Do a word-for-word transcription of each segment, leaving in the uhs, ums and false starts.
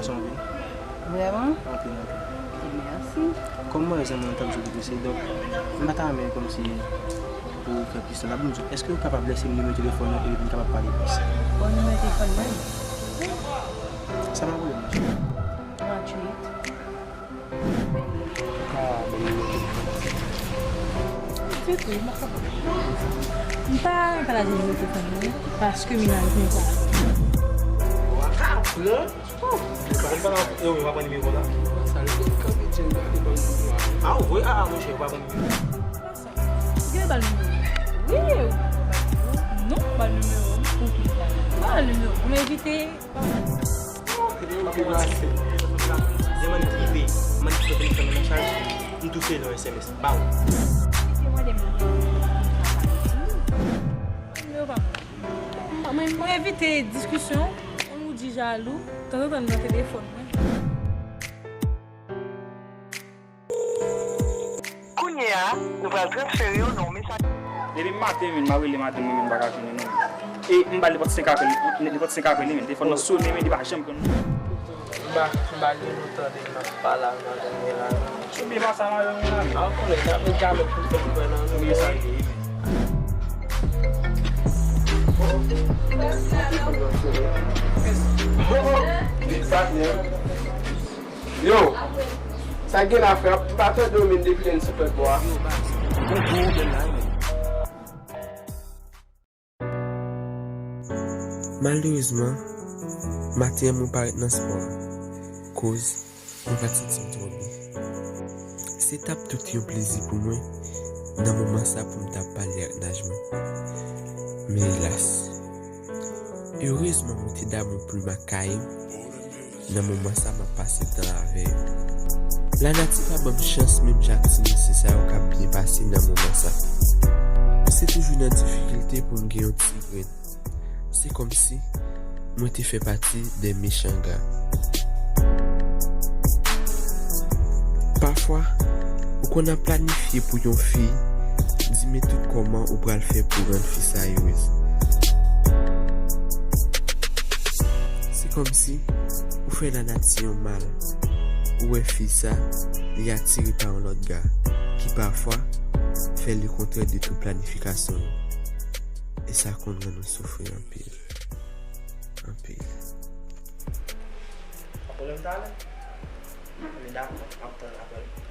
Son vin. Vrèman? Anpil, anpil. E mèsi. Kòm mwen wè zanmi mwen t ap jwe deprese, donk, m pa ta renmen kòmsi pou fè plis tan. N ap di, èske ou kapab lèse m nimewo telefòn ou epi n kapab pale plis? Bon, nimewo telefòn mwen. Sa pa pwoblèm, monchè. Tranntuit. Ah, bon, nimewo telefòn. Se tou, m pa kapab. M pa renmen pataje nimewo telefòn mwen, paske mennaj mwen pa. Wa ka pran. Ou pa konn pale avèk yo, ou pa pran nimewo la? Sa l te kanpe tchèn gade ban m. Ah, ou voye, ah, ah, monchè, ou pa pran nimewo. Gen ba l nimewo. Wi, ou pa pran nimewo. Non, ba l nimewo. Ba l nimewo. Ou envite. Lè m annik rive, m annik pran telefòn nan nan chaj, m tou fè l yon S M S. Ba w. Nimewo pa mwen. Mwen evite diskisyon, konn ou di jalou, tanzantan m nan telefòn mwen. Kounye a, nou pral transfere w nan yon mesaj. Depi maten, men, m ap rele madanm mwen, men m pa ka jwenn li, non. E m ba l nenpòt senk apèl, nenpòt senk apèl li, men telefòn nan sonnen, men li pa janm konn. M ba, m ba l yon tan depi m ap pale ak madanm mwen la. Ou byen pase a madanm mwen la, men. A, ou konnen, sa vle di alò pou fè kwè nan nou. Ou byen sa ye, men. Yo, sa gen la, frè? M pa tande w menm depi lè n sot lòt bò a. Malerezman, maten an mwen parèt nan spò a, koz mwen pa t santi m twò byen. Se t ap tout yon plezi pou mwen nan moman sa pou m ta pale ak naj mwen. Men elas, erezman mwen te damou plim ak kaye m nan moman sa m ap pase tan avè yo. Lanati pa ban m chans menm jan ak ti mesye sa yo k ap byen pase nan moman sa. Se toujou nan difikilte pou m gen yon ti grenn. Se kòmsi mwen te fè pati de mechan ga. Pafwa, ou konn ap planifye pou yon fi, di men tout kòman ou pral fè pou rann fi sa erez. Se kòmsi ou fè lanati yon mal. Ou wè fi sa, li atire pa yon lòt ga, ki pafwa fè lekontrè de tout planifikasyon yo. E sa konn rann ou soufri anpil. Anpil. Apre m talè? Anben dakò, m ap tann apèl ou.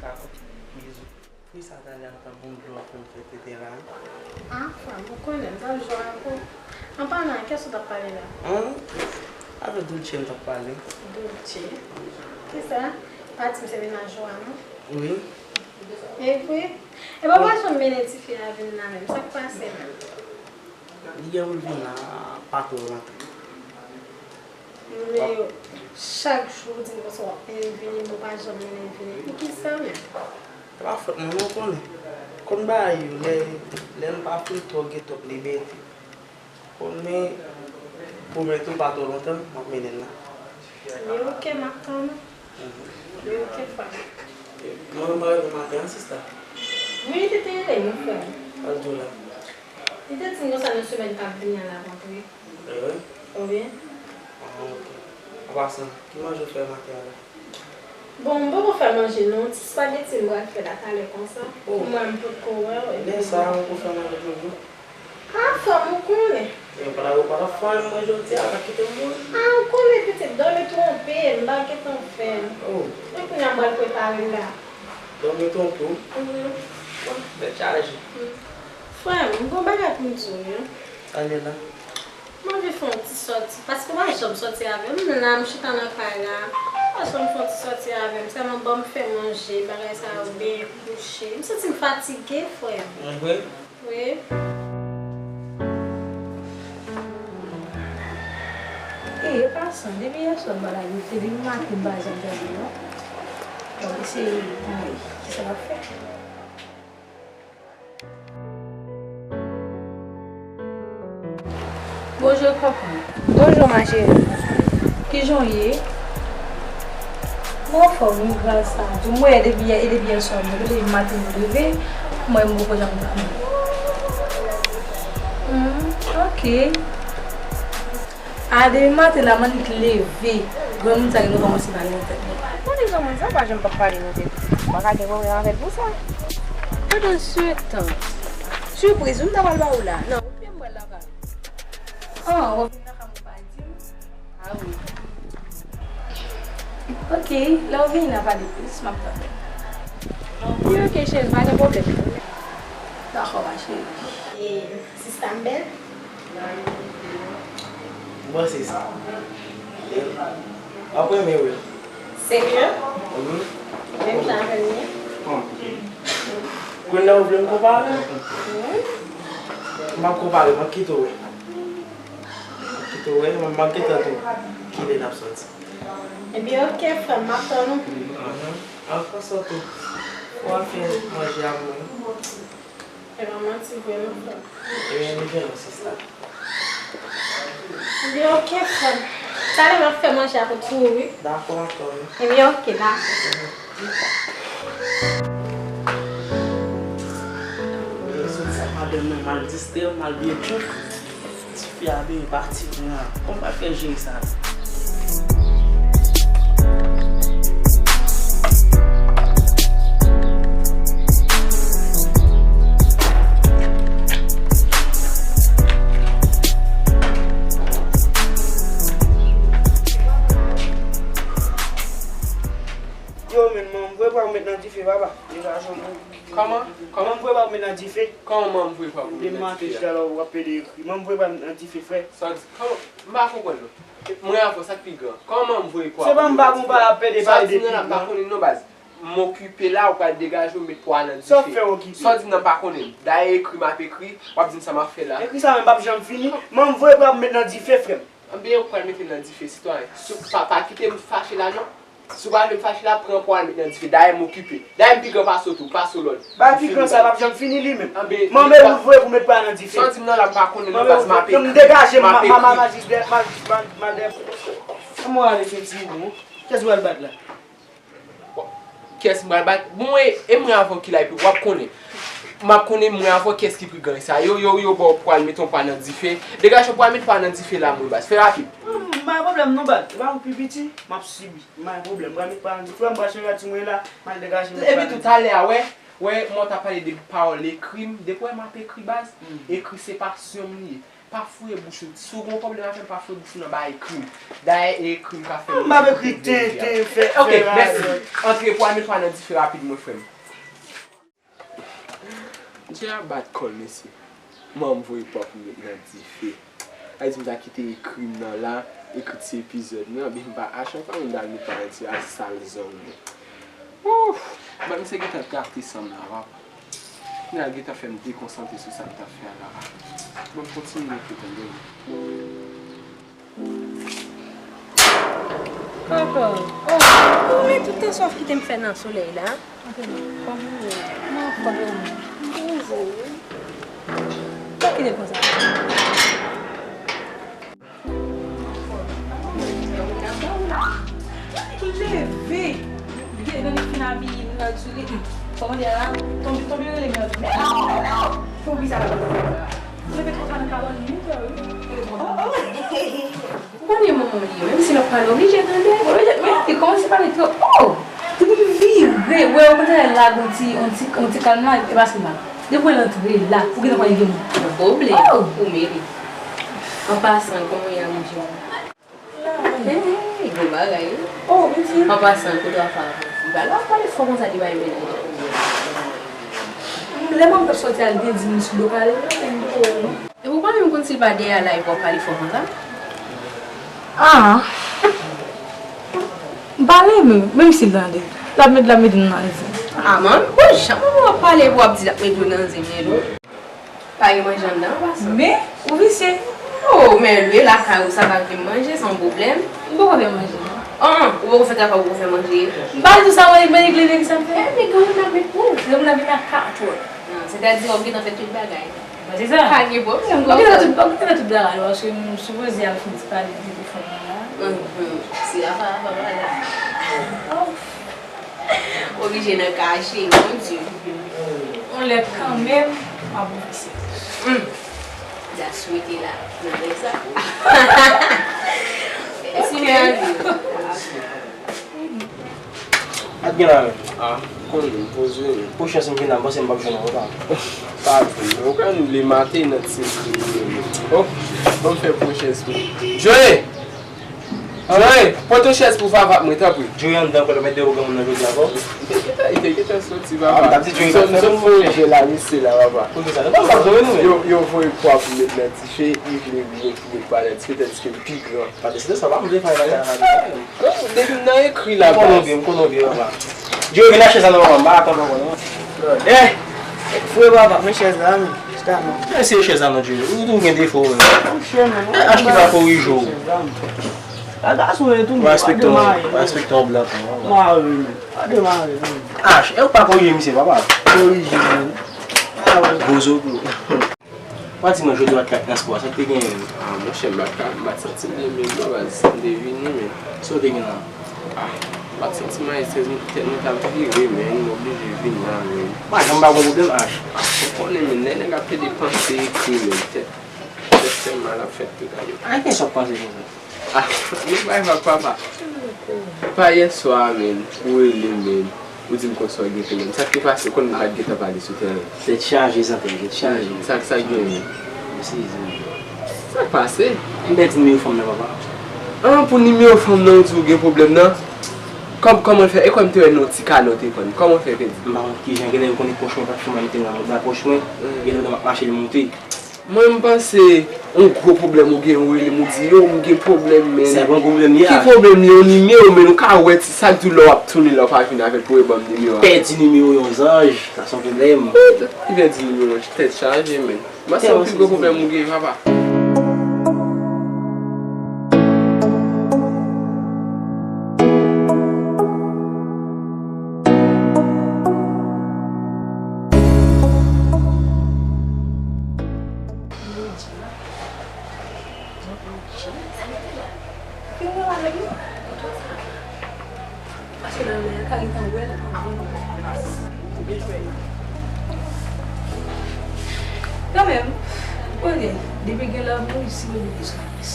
Dakò. Bizou. Wi, sa talè a, m t ap bon dlo pou m fè tete la wi. Ah, frè m, ou konnen, m t ap jwe ak ou. An palan, kiyès ou t ap pale la? An? Avèk Doutche m t ap pale. Doutche? Kisa? Pa di m se mennaj ou a non? Wi. E vre? Epi w pa janm mennen tifi a vin la menm, sa k pase menm? Li gen pou l vin la pa twò lontan. Men yo, chak jou w di m konsa w ap mennen l vini, men w pa janm mennen l vini. Poukisa menm? Se pa fòt mwen non, ou konnen. Konn bagay yo, lè, lè m pa fin twò gen twòp libète. Konn men pwomèt ou pa twò lontan, m ap mennen l la. Men oke, m ap tann ou. Mhm. Men oke, frè m. Mwen menm pa rele maten an, sista. Wi, li te rele m, frè m. Sa l di w la? Li te di m konsa nan semèn k ap vini an l ap antre. Ehe. Konbyen? Ah, ok. An pasan, ki manje w fè maten an la? Bon, m poko fè manje non, ti spageti m pral fè la talè konsa. Oh. Pou mwen, m potko wè w. Lè sa a, ou poko fè manje toujou? Ah, frè m, ou konnen. E, ou pa ta, ou pa ta fè anyen mwen jodi a, pa kite m mouri. Ah, ou konnen pitit, dòmi twonpe m, m pa gentan fè. Oh. E kounye a m pral prepare m la. Dòmi twonpe w? Mhm. Bon, tèt chaje. Mm. Frè m, m gon bagay pou m di w, wi. Sa l ye la? M anvi fè yon ti sòti, paske w pa janm sòti avè m. M la, m chita nan kay la. W pa janm fè yon ti sòti avè m, sèlman ban m fè manje, bagay sa yo, benyen, kouche. M santi m fatige, frè m. Mwen vre? Wi. E, e pasan, depi yèswa m pa lage, se depi maten m pa janm tande non. Bon, eseye konnen kisa l ap fè. Bonjou, kòkòt. Bonjou, ma chérie. Kijan w ye? Mwen anfòm, wi, gras a Dye. M wè depi yè, e depi yèswa, m leve, depi maten m leve, m wè m poko janm tann ou. Hmm, ok. A demen maten la, m annik leve. Granmoun sa gen dwa kòmanse pale nan tèt mwen. Konnen granmoun sa pa janm p ap pale nan tèt ou. Ou pa ka gen pwoblèm avè l pou sa. Pandan se tan, sipriz wi m ta pral ba ou la. Nan, ou pye m pral lakay ou. Ah, w ap vin lakay mwen pa di m? Ah wi. Ok, lè w vini la pale plis, m ap tande. Wi, ok, cheri, pa gen pwoblèm. Dakò, ma cheri. E, sista m bèl? Mwen se sa. W ap renmen wè l. Serye? Mhm. Menm jan avè m ye? Bon. Kounye a ou vle m konpare? Wi. M ap konpare, m ap kite w wè. M ap kite w wè, m ap, m ap gentan di w kilè n ap sòti. Ebyen, ok, frè m, m ap tann ou. Mhm. An pasan tou, fò w al fè manje a pou mwen. E pa manti vre non, frè m. Ebyen, li gen yon sista. Ebyen, ok, frè m. Talè m ap fè manje a pou ou, wi. Dakò, dakò, wi. Ebyen, ok, dakò. Soti ak madanm nan, m al distrè m, m al byen tchouk. Tifi a byen pati, mwen a. Kòman m pral fè jere sa la? Yo, men, manm, vre pa w met nan dife, papa. Degaje w, men. Kòman? Kòman? Manm, vre pa w met nan dife. Kòman manm vre pa w met nan dife? Depi maten jis la w ap pede ekri. Manm, vre pa w met nan dife, frè. Sa w di? Kòman? M pa konprann non. Mwen avè w, sa k pi gran? Kòman manm vre pa w met nan dife? Se pa m pa konn pa ap pede pale depi. Sa w di m nan la m pa konnen non, baz. M okipe la, ou pral degaje w met pwa nan dife. Sa w fè okipe? Sa w di m nan m pa konnen. Dayè ekri m ap ekri, w ap di m sa m ap fè la. Ekri sa menm p ap janm fini. Manm, vre pa w met nan dife, frè m. Anben, ou pral mete l nan dife, sitwayen. Si w pa, pa kite m fache la non. Si w pa vle m fache la, pran pwa al met nan dife. Dayè m okipe. Dayè m pi gran pase w tou, pase w lòd. Bagay pi gran sa p ap janm fini li menm. Anben, manm, e ou vre pou met pwa nan dife. Sa w di m nan la m pa konnen non, baz, m ap ekri. Degaje m, m ap ekri. Majis, majis, madèm. Kòman w ale soti ou? Kiyès ou al bat la? Kiyès m pral bat? Bon, e, e mwen avè w ki la epi w ap konnen. M ap konnen mwen avè w kiyès ki pi gran sa. Yo, yo, yo ba w pwa al met yon pwa nan dife. Degaje w pwa al met pwa nan dife la, mwen baz. Fè rapid. Hmm, m pa gen pwoblèm non, baz. E pa ou pi piti, m ap sibi. M pa gen pwoblèm. M pral met pwa nan dife. Frè m, pral chanje ti mwen la, m al degaje m. Epi tou, talè a, wè, wè, mwen t ap pale de pawòl ekri m. Depi w wè m ap ekri, baz, ekri se pasyon m li ye. Pa fouye bouch ou. Si w gen yon pwoblèm avè m, pa fouye bouch ou nan bagay ekri m. Dayè, e ekri m ka fè m. M ap ekri tenten, fè, fè rayòl. Ok, mèsi. Antre pou al met pwa nan dife rapid, mwen, frè m. Djè a bat kò l, mesye. Manm voye pwa pou m met nan dife. Sa vle di m ta kite ekri m nan la, ekri ti epizòd mwen, anben m pa achte ansanm m ta al met pwa nan dife, al sal zong mwen. Ouf! Bat misye gentan gate san m la, papa. Kounye a l gentan fè m dekonsantre sou sa m t ap fè a la. Bon, m kontinye ekri tande m. Kòkò. Oh, ou men tout tan sa w ap kite m fè nan solèy la. Ok, kòman ou ye? Mwen anfòm, e ou menm? Mwen poze wi. Sa w kite konsa? Leve! Gade, gade, fin abiye, nou la di li. Kòman di a la? Tonbe, tonbe, rele mè. Fò ki sa la. Leve twò fwa nan kabann li, wi. Ou konnen manman w li ye, menm si l ap pale, oblije tande. Li kòmanse pale twòp. Oh! Depi l vire, wè, ou konn sa lage yon ti, yon ti, yon ti kalm la, e pa sèlman. Depi w antre la, ou gentan konnen gen moun. Yon pwoblèm. Oh! Ou mele. An pasan, kòman w ye, Amidjou? Hey, gwo bagay, wi. Oh, wi, di. An pasan, kote w ap fè avanse? Ba la w pale fò konsa, li bay mennaj. Lè manman m t ap sòti al byen di moun sou do pale, non, men m poko. E ou pa menm konn si l pa dèyè a la epi w ap pale fò konsa? Ah! M pale, men, menm si l tande, l ap met, l ap mete m nan zen. Ah, manman, bon, jan manman w ap pale epi w ap di l ap mete w nan zen, men, non. Pa gen manje anndan an pasan. Men, ou visye. Oh, men lwe lakay ou sa pa vle manje, se yon pwoblèm. M poko fè manje, non. An, an, ou poko fè travay, ou poko fè manje. M pa di w sa, mwen, men regle ki sa m fè. Eh, men granmoun ap met pou ou. Granmoun ap vin ak katwòt. Ah, sètadi w ap gentan fè tout bagay. Mwen se sa. Pa gen pwoblèm, m gentan fè tout, m gentan fè tout bagay, paske m sipoze al fè yon ti pale de telefòn nan la. Mhm. Si apa, apa, apa la. Oh. Oblije nan kache, mon Dye. On lè kanmenm, m ap oblije. Hmm. Dja swete la, nan lè sa. At gen la menm. Ah, konnen, poze. Pou chans m vin la, m panse m p ap jwenn ou, papa. Pa vin, ou ka vin lematen nan ti. Oh, ban m fè pwochès tou. Joe! Joe, pote yon chèz pou Vava pou mwen, tanpri. Joe anndan ankò, mèt de ou gen moun nan jodi a ankò. Li te gentan, li te gentan soti, Vava. Ah, m t ap di Joe sot, sot fè manje la, mesye la, Vava. Poukisa? Nou pa p ap jwenn nou menm. Yo, yo voye pwa pou met nan dife, Yvelyn vle, vle pa nan dife, tandis ke l pi gran. Pa deside sa, pa m vle pale bagay la. Depi m nan ekri la, m konnen w byen, m konnen w byen, papa. Joe, vin achte sa nan manman m, m pa atann ankò non. Eh, fre papa, men chèz la, men. Chita non. Men se chèz la non, Joe. Ou tou gen defo, men. Monchè, men. Eh, H ki pa korije w. Chèz la, men. A gason e tou, men. Respekte yon, respekte yon blan tou, non. Mare, men. Pa demare, men. H, e ou pa korije misye, papa? Korije, men. Ah, ouais. Bozo tou. Pa di mwen jodi w pa t ka transpò a, sa k te genyen menm? Ah, monchè, m pa t ka, m pa t santi m byen menm non, baz, m te vini, men. Sa w te gen la? Ah, m pa t santi m alèz, tèt mwen t ap vire, men, m oblije vin la, men. M pa janm ba w pwoblèm, H. Ah, ou konnen, men, lè nèg ap plede panse, ekri, men, tèt, tèt fè mal ap fèt tout a yo. A, kiyès w ap panse konsa? Ah, nou bay vag, papa. Pa yè swa, men, ou rele m, men, ou di m konsa w gentan, men. Sa k te pase, ou konn m pa t gentan pale sou tèren. Tèt chaje, zanmi, tèt chaje. Sa, sa k genyen? Mesi, zanmi. Sa k pase? M pèdi nimewo fanm nan, papa. Ah, pou nimewo fanm nan, ou di ou gen pwoblèm nan? Kòm, kòman l fè? E kòm m te wè nan yon ti kanè w te pran. Kòman l fè pèdi? M pa konn kijan, genlè yo konnen pòch mwen pa t fè mal, m te nan, nan pòch mwen. Genlè m ap mache l monte. Mwen, m panse, yon gwo pwoblèm ou gen, ou rele m, ou di, yo, m gen pwoblèm, men. Se pa yon pwoblèm li ye. Ki pwoblèm li, yon nimewo, men ou ka wè ti sa k di w lè w ap tounen la, w pa vin avè l pou w ban m nimewo a. Pèdi nimewo yon zanj, sa se yon pwoblèm. Li pèdi nimewo, tèt chaje, men. M panse yon pi gwo pwoblèm ou gen, papa. Kanmenm, konnen, depi gen lanmou, isi yo gen plis.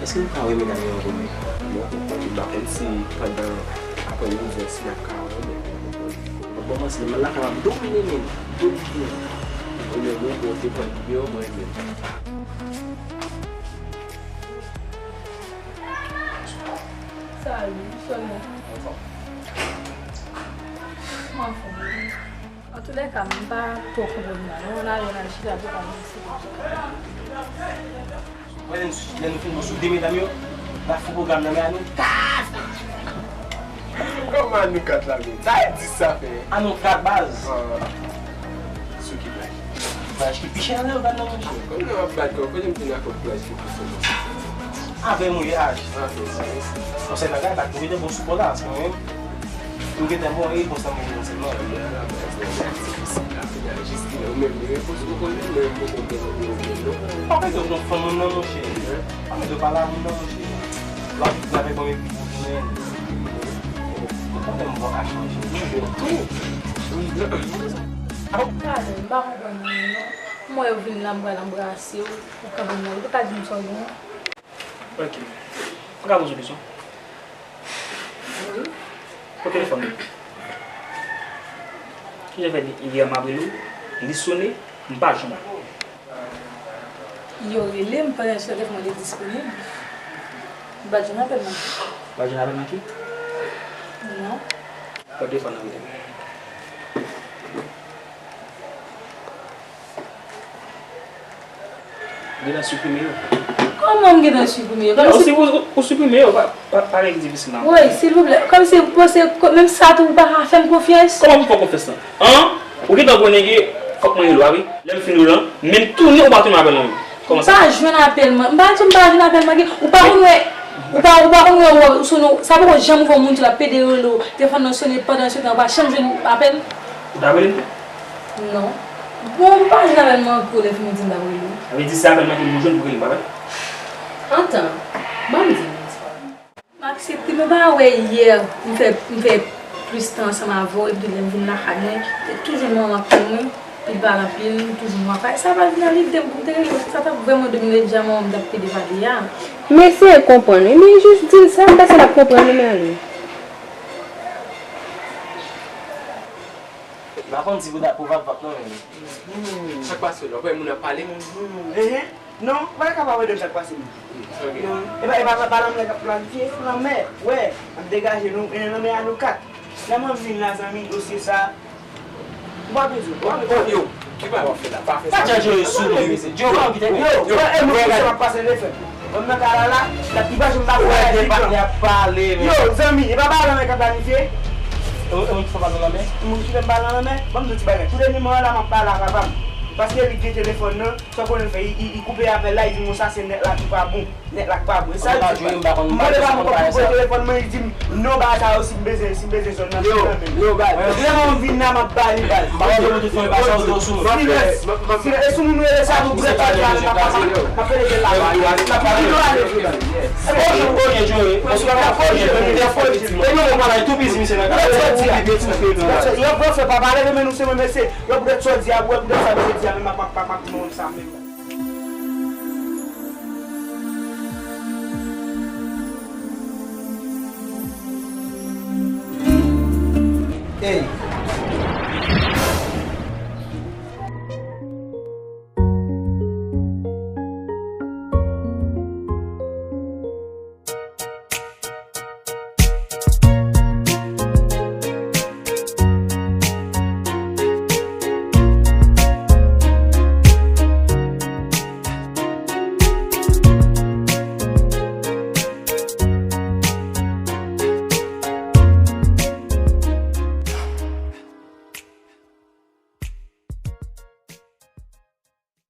Èske nou ka wè medam yo ankò menm? Non, m pa konn si pandan aprè midi a si n ap ka wè, men. Bon, bon, bon, si m al lakay m ap domine, men. Domine. Ou menm, ou, ou te pran nimewo mwen, men. Salut, Sonia. Anfòm. Anfòm. Antoulèka, m pa twò konprann la non, n ale, n al chita pou pa vin sou konsa. Wè, lè nou, lè nou fin bon sou de medam yo, n ap fè pwogram nan, men a nou kat! Kòman a nou kat la menm? Sa e dis sa fè? A nou kat baz! Ah. Sou ki plaj? Plaj ki pi chè nan Leyogàn nan, monchè. Kòman w ap bat kò? Kote m te nan kòk plaj ki pi chè nan Leyogàn? Avè m wi, H. Ah, mèsi, mèsi. Konsèy bagay, bat nou gentan bon sou bò la, se mwen menm. Nou gentan bon, e bon sa mwen gen sèlman. Jis ki la, ou menm, repons ou konnen, mwen poko gen nan biro menm, non. Pa mete w nan fanm moun nan, monchè. Pa mete w pale a moun nan, monchè. Lòt jou, avèk mwen, epi pou jounen. Ou konnen m bon ka chanje. Ou jwenn tou. Talè, m pa konprann anyen, non. M wè w vin la, m pral anbrase w. Ou kanpe m nan, ou te ka di m sa w gen. Ok. Mwen ka poze w kesyon? Wi. Kot telefòn ou? Kijan fè yè m ap rele w, li sone, m pa janm wè w? Yo rele m pandan se telefòn mwen te disponib. M pa t jwenn apèl manke. Ou pa t jwenn apèl manke? Non. Kot telefòn nan rele m? Ou gentan siprime yo. Kòman m gentan siprime yo? Kòmsi ou, ou, ou siprime yo, pa, pa, pa rele difisil nan. Woy, silvouplè. Kòmsi, bon, se, menm sa tou, ou pa ka fè m konfyans? Kòman pou m fè w konfyans lan? An? Ou gentan konnen ke fòk mwen rele w a wi. Lè m fin rele w lan, menm tounen ou pa tounen apèl mwen menm. Kòman sa? M pa jwenn apèl mwen. M pa di w m pa jwenn apèl mwen. Ou pa konn wè, ou pa, ou pa konn wè, wè, sou nou, sa poko janm rive yon moun ki ap pede rele w. Telefòn nan sone pandan se tan, ou pa janm jwenn apèl. Ou ta rele m tou? Non. Bon, m pa jwenn apèl mwen ankò lè fini di m t ap rele w. Sa vle di se apèl manke m jwenn pou rele m, pa vre? Antan, ban m di w, Gaspard. M aksepte, men w pa wè yè, m fè, m fè plis tan ansanm avè w, epi tou lè m vin lakay mwen, te toujou manman k tann mwen. Li pale anpil, toujou mwen pa. Sa pa vin nan lide m pou m te rele, sa t ap vrèman domine dja mwen, m t ap pede pale a. M eseye konprann wi, men jis di l sa, m panse l ap konprann wi, men ale. M pa konn di pou dat pou vap vap non men. Sa k pase la? Ou wè moun ap pale? Non, ou pa ta ka pa wè de sa k pase m. Non, e pa, e pa, pa lanmè k ap planifye, lanmè, wè, ap degaje nou, e nan lanmè a nou kat. Lè mwen vin la, zanmi, dosye sa, ou pa bezwen, ou pa bezwen. Yo, ki bagay w ap fè la? Pa fè sa. Pa tchanje yo sou mwen, mesye. Yo, pa kite. Yo, yo, e mwen ki se m ap pase le fè. Mwen nan kay la la, la pi pa janm pa fè la. Yo, zanmi, e pa pa lanmè k ap planifye. Ou ki fè pa nan lanmè? Mwen ki fè m pa nan lanmè? Ban m di w ti bagay. Tout dènye moman la, m ap pale a papa m. Paske li gen telefòn nan, sa w konnen l fè, li, li, li koupe apèl la, li di m konsa se nèt la ki pa bon. Nèt la k pa bon. E sa l di m. M mande pa m ankò pou voye telefòn mwen, li di m non, bagay sa yo, si m bezwen, si m bezwen zòn nan, si m nan men l. Lè mwen vin la, m ap ba li baz. Silans. Silans. E sou moun rele sa, nou brèt pa di a, m ap pale de la. M ap rele de la. Li nou ale vre baz. E bon, ok, Joe. E sou la, ok, Joe. E nou, nou pale tou biznis, misye nan kay. Yo pran fè pa pale de men nou, se mwen, mesye. Yo poutèt sa w di a, ou wè poutèt sa misye di a, men m ap, m ap, m ap di nou sa menm.